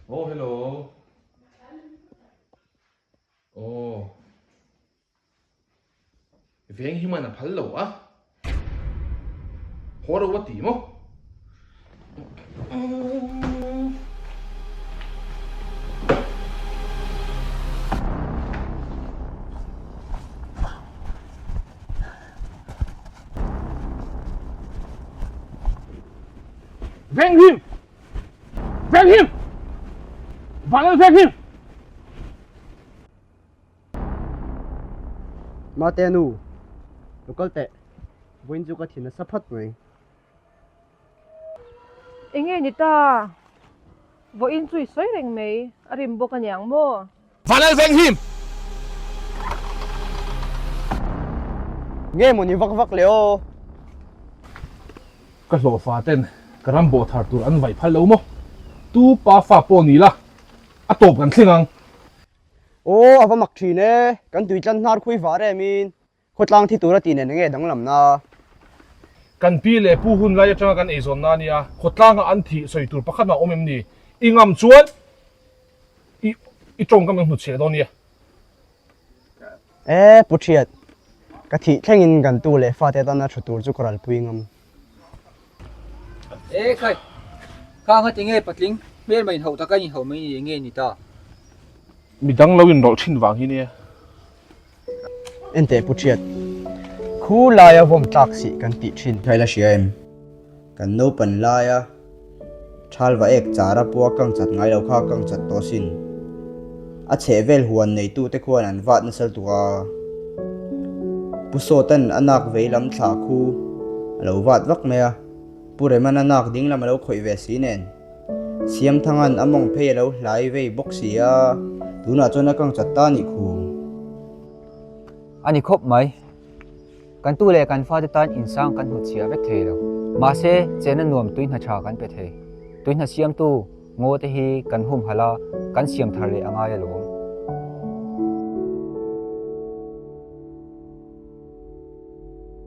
Oh hello. Oh. Veng hi man a phal lo a. Haw ro a ti maw? Veng him! Veng him! Vanlal veng him! Mate nu, lo kal teh. Vawiin chu ka thin a sa phat mai. Enge ni ta? Vawiin chu i sawi reng mai, a rim bawk aniang maw? Vanlal veng him! Nge maw ni vak vak le aw? Ka hlawhfa ten ka ram bawh thar tur an vaih phal lo maw? Tu pa fa pawh ni la, a tawp kan thleng ang. Aw, a va mak thin e, kan tui tlan hnar khui var em in, khawtlang thi tura tih nen enge danglam na? Kan pi leh pu hun lai atanga kan eizawn na ania, khawtlanga an thih sawi tur pakhat mah awm em ni? I ngam chuan i i tawngkam ang hnutchhiah dawn nia. E, Pu Thiat, ka thih thlengin kan tu leh fate atana thu tur chu ka ralpui ngam. E khai, kha anga tinge patling hmel mai inhauh taka inhauh mai ni enge ni ta? Midang lo inrawlh thin vang hi nia. Enteh Pu Thiat, khu laia vawm tlak sih kan tih thin. Kha ila hria em? Kan naupan laia thal va ek chara pua kang chat ngai lo kha kang chat tawh sin. A chheh vel huan neitute khuan an vat nasal tuk a. Pu Sawtan a nak vei lam thla khu a lo vat vak mai a, Pu Reman a nak ding lam a lo khawih ve si nen. Siamthangan a mawng phei a lo hlai vei bawk si a, tunah chuan a kang chat ta nih khu. A ni khawp mai. Kan tu leh kan fate tan insang kan hnutchhiah vek thei lo. Mahse, chenna nuam tui hna tha kan pe thei. Tui hna siamtu ngaw te hi kan humhalh a, kan siam thar leh a ngai alawm.